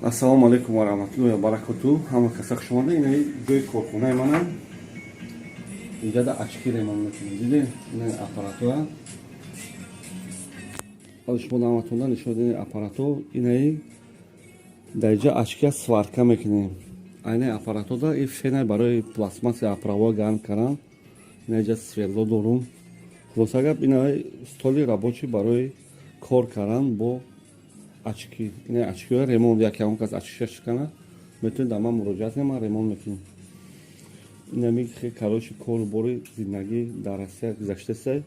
Ассалому алайкум ва раҳматуллоҳи ва баракоту. Ҳама каса хуш омада. Ина ҷои корхонаи манам. Инҷада очки ремонт мекунем. Дидед? Ина аппаратура. Ҳозир шумо даъватонда нишон дидем аппарату. Инаи дар инҷа очкия сварка мекунем. Айнаи аппаратода и фенай барои пластмасси оправа гарм кардан. Ина инҷа сверло дорум. Хулоса гап, ина столи рабочий барои кор кардан бо очки. Ина очкиҳои ремонт, яке он кас очкиша шикана, метавонед дар ман муроҷиат кунед, ман ремонт мекунем. Инами, короче, кору бори зиндагӣ дар Россия гузаштаста.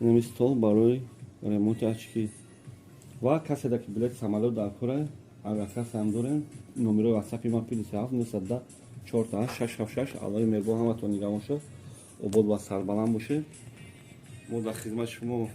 Инами стол барои ремонти очки. Ва каседа ки билети самолёт дар кора, агар касе ҳам дорем, номерои ватсапи ман +7 910 4 676. Аллоҳи меҳрубон ҳаматон нигаҳбон шуд, обод ва сарбаланд бошед. Мо дар хизмати шумо.